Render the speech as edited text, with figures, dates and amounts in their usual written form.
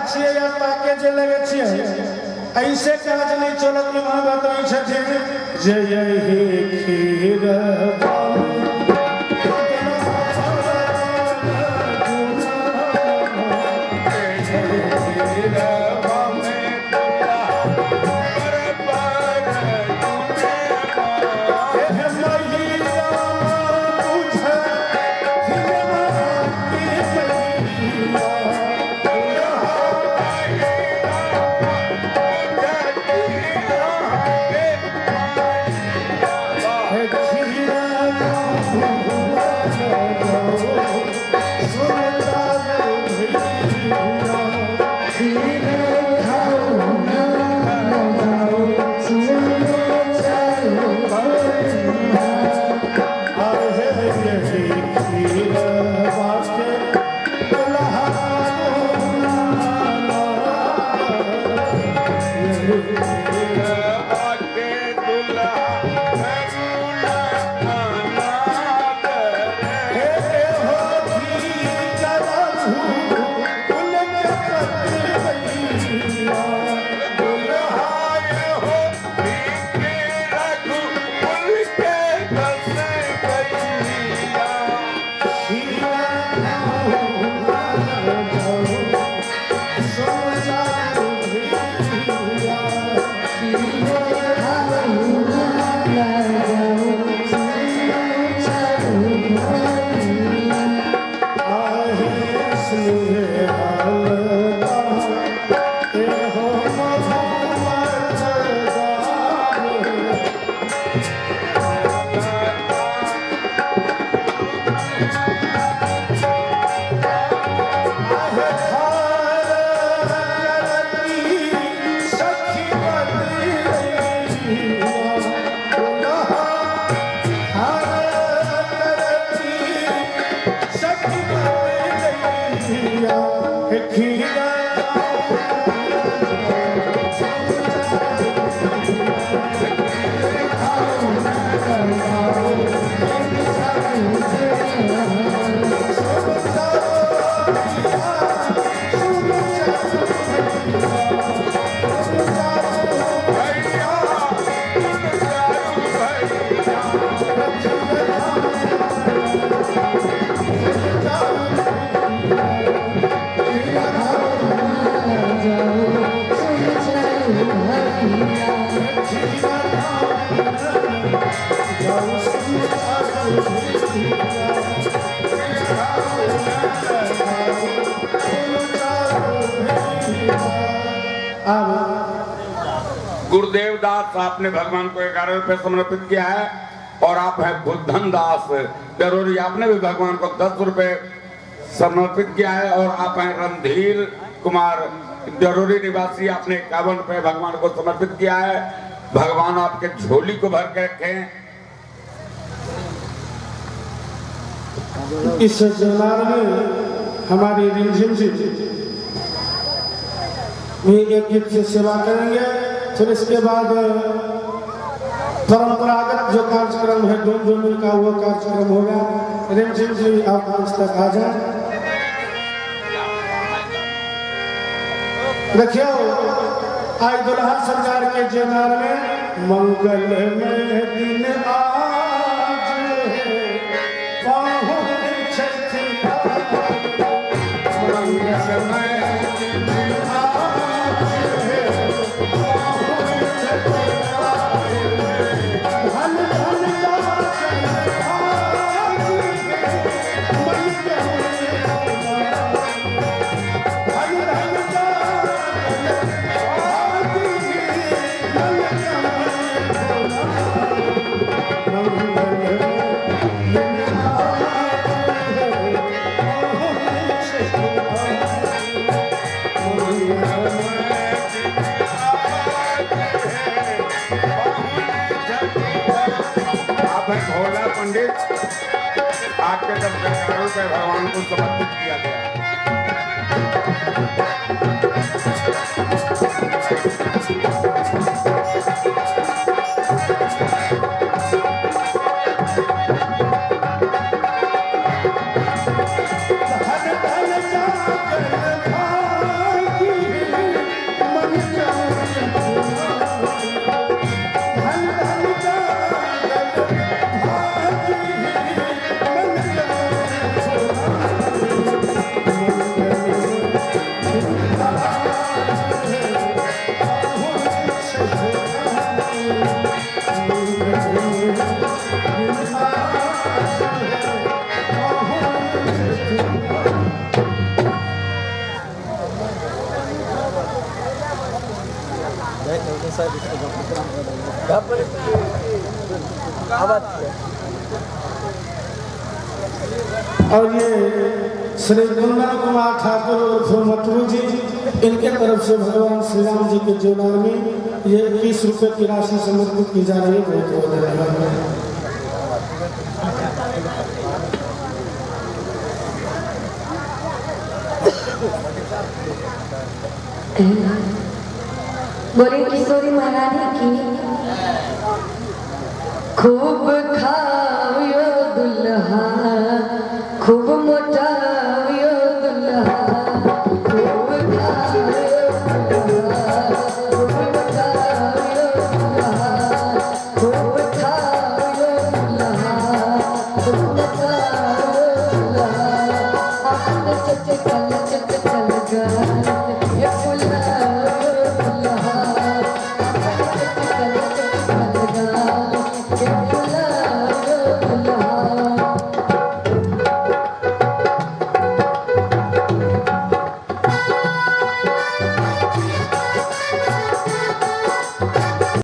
छियै या ताके जे लगे छियै, ऐसे काज नहीं चलत। इहाँ बतबै छथिन जे यही खीर गुरुदेव दास आपने भगवान को 11 रुपए समर्पित किया है और आप है बुद्धन दास जरूरी आपने भी भगवान को 10 रुपए समर्पित किया है और आप हैं रणधीर कुमार जरूरी निवासी आपने 51 रुपए भगवान को समर्पित किया है। भगवान आपके झोली को भर के रखें। इस जनार में हमारी रिमझिम जी भी एक गीत से सेवा करेंगे, फिर इसके बाद परंपरागत जो कार्यक्रम है डूम का वो कार्यक्रम होगा। रिमझिम जी आप मंच तक आ जाए। देखियो आज दुल्हा सरकार के जेनार में मंगल में दिन आज है, पाहुन छथि मंगल में दिन आज है, पाहुन छथि धन धन भोला पंडित आपके तरफ से भगवान को समर्पित किया गया। धन धन जागन भागी। और ये श्री कुंदन कुमार ठाकुर उर्फ मटरू जी, इनके तरफ से भगवान श्री राम जी के जोनार में ये 21 रुपये की राशि समर्पित की जा रही है। बहुत बहुत धन्यवाद। बोले किशोरी महारानी की खूब खाओ दुल्हा, खूब मोटाओ दुल्हा, खूब खाओ दुल्हा, खूब मोटाओ दुल्हा, खूब खाओ दुल्हा, खूब मोटाओ